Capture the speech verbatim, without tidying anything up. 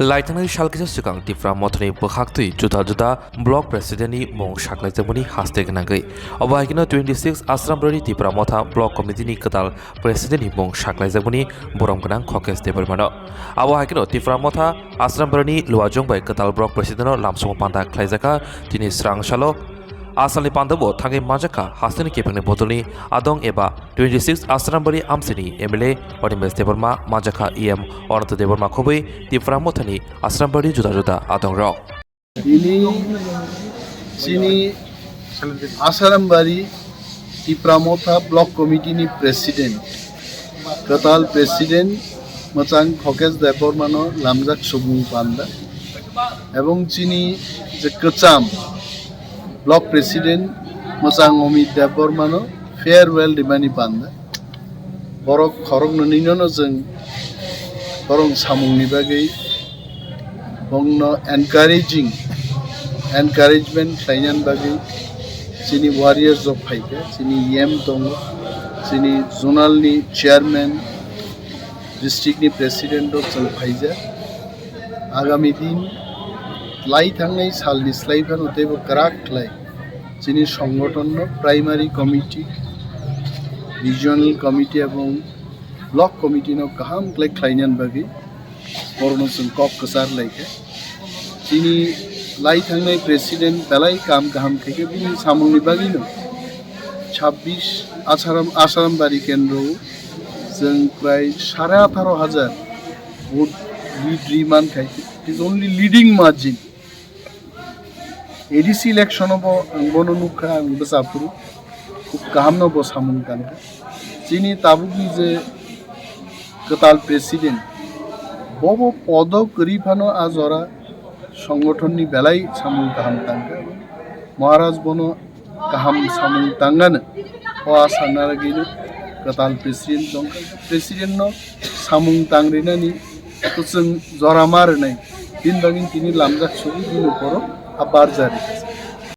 Laithangnai sal kisa swkang Tipra Mothani bwkhaktwi juda juda block president ni mung saklaijakmani haste gwnangwi. Obo hai kheno twenty six Asrambari Tipra Motha block committee ni kwtal president ni mung saklaijakmani borom gwnang Khokesh Debbarmano. Abo hai kheno Tipra Motha Asrambari ni Luajong bai kwtal block president no lamsongo panda khlaijakha tini srang salo. Asalni pandao thangwi manjakha hasteni kephengni bodolni adong eba twenty six Asrambari amsini M L A Animesh Debbarma, manjakha E M Ananta Debbarma khobwi Tipra Mothani Asrambari juda juda adongrok. Ini chini Asarambari Tipra Motha Block Committee ni President, kwtal President mwchang Khokesh Debbarmano lamjak subung panda, ebong chini je kwcham Block President mwchang Amit Debbarmano farewell rimani panda. Borok khoroknwino chwng borok samungni bagwi bongno encouraging, encouragement khlainani bagwi chini warriors rok phaikha, chini E M tongo, chini zonal ni chairman, district ni president rok chwng phaijak. Agami din lai thangnai salni slai phano teibo kwrak khlai chini songothonno primary committee, regional committee ebong block committee no kaham khlai khlainani bagwi borokno chwng kok kwchar laikha. Chini lai thangnai president belai kam kaham khaikhe bini samungni bagwino chabbish Asaram, Asaram bari kendro chwng prai sare atharo hajar vote lead ri mankha. It is only leading margin. A D C election o bo ang bono nukha, ang bwsa phuru khub kaham no bo samung tangkha. Chini tabukni je kwtal president, bobo podo kwrwi phano a jora songothonni belai samung kaham tangkha. Maharaj bono kaham samung tangano o asa naragwino kwtal president tongkha. President no samung tangrinani kwchwng jora ma rwnai, bini bagwi tini lamjak sugi bini borok a barjari.